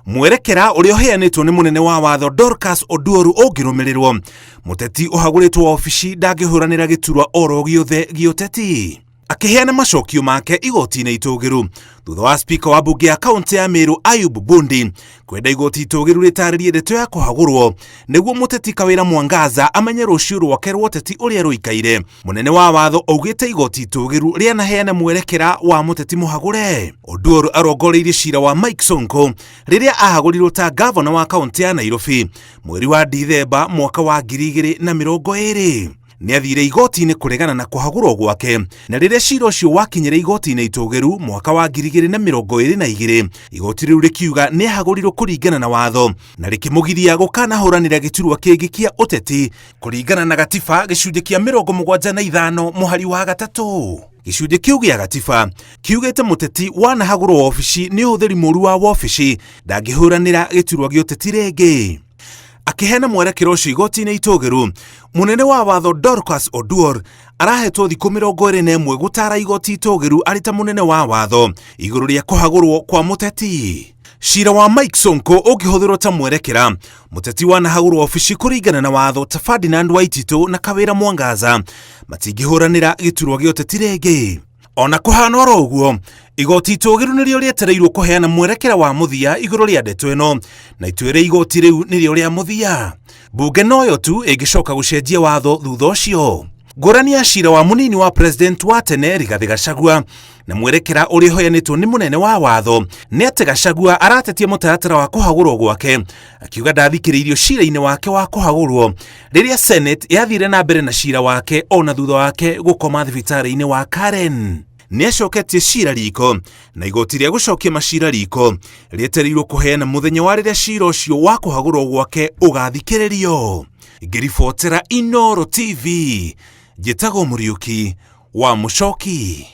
Mwerekera ũrĩa ũheanĩtwo nĩ mũnene wa watho Dorcas Oduoru ũngĩrũmĩrĩrwo, mũteti ũhagũrĩtwo wabici ndangĩhũranĩra gĩturwa oro gĩothe gĩa ũteti. Akĩheana macokio make igoti-inĩ itũgĩru thutha wa spika wa mbunge ya kaunti ya Meru Ayub Bundi kwenda igoti itũgĩru rĩtarĩrie ndeto ya kũhagũrwo nĩguo mũteti Kawĩra Mwangaza amenye rũciũ rwake rwa ũteti ũrĩa rũikaire. Mũnene wa watho augĩte igoti itũgĩru rĩanaheana mwerekera wa mũteti mũhagũre. Oduor arongoreirie cira wa Mike Sonko rĩrĩa ahagũrirwo ta gavana wa kaunti ya Nairobi mweri wa Dithemba mwaka wa 2020. Nĩ athire igoti-inĩ kũregana na kũhagũrwo gwake, na rĩrĩa cira ũcio wakinyire igoti-inĩ itũgĩru mwaka wa 2022, igoti rĩu rĩkiuga nĩ ahagũrirwo kũringana na watho na rĩkĩmũgiria gũkanahũranĩra gĩturwa kĩngĩ kĩa ũteti kũringana na gatiba gĩcunjĩ kĩa 75 mũhari wa 3. Gĩcunjĩ kĩu gĩa gatiba kiugĩte mũteti wanahagũrwo wabici nĩ ũhũthĩri mũru wa wabici ndangĩhũranĩra gĩturwa gĩa ũteti rĩngĩ. Akĩheana mwerekera ũcio igoti-inĩ itũgĩru, mũnene wa watho Dorcas Oduor arahetwo thikũ 21 gũtara igoti itũgĩru arĩ ta mũnene wa watho igũrũ rĩa kũhagũrwo kwa mũteti. Cira wa Mike Sonko ũngĩhũthĩrwo ta mwerekera, mũteti wanahagũrwo wabici kũringana na watho ta Ferdinand Waititũ na Kawĩra Mwangaza matingĩhũranĩra gĩturwa gĩa ũteti rĩngĩ. Ona kũhana oro ũguo, igoti itũgĩru nĩrĩo rĩetereirwo kũheana mwerekera wa mũthia igũrũ rĩa ndeto ĩno, na itua rĩa igoti rĩu nĩrĩo rĩa mũthia. Mbunge noyo tu ĩngĩcoka gũcenjia watho thutha ũcio. Ngũrani ya cira wa mũnini wa president wa tene Rigathĩ Gachagua na mwerekera ũrĩa ũheanĩtwo nĩ mũnene wa watho nĩ atĩ Gachagua aratetia mũtaratara wa kũhagũrwo gwake, akiuga ndathikĩrĩirio cira-inĩ wake wa kũhagũrwo rĩrĩa Senate yathire na mbere na cira wake ona thutha wake gũkoma thibitarĩ-inĩ wa Karen. Nĩ acoketie cira riko na igoti rĩa gũcokia macira riko rĩetereirwo kũheana mũthenya wa rĩrĩa cira ũcio wa kũhagũrwo gwake ũgathikĩrĩrio. Ngĩribotera Inooro TV, njĩtagwo Mũriũki wa Mũcoki.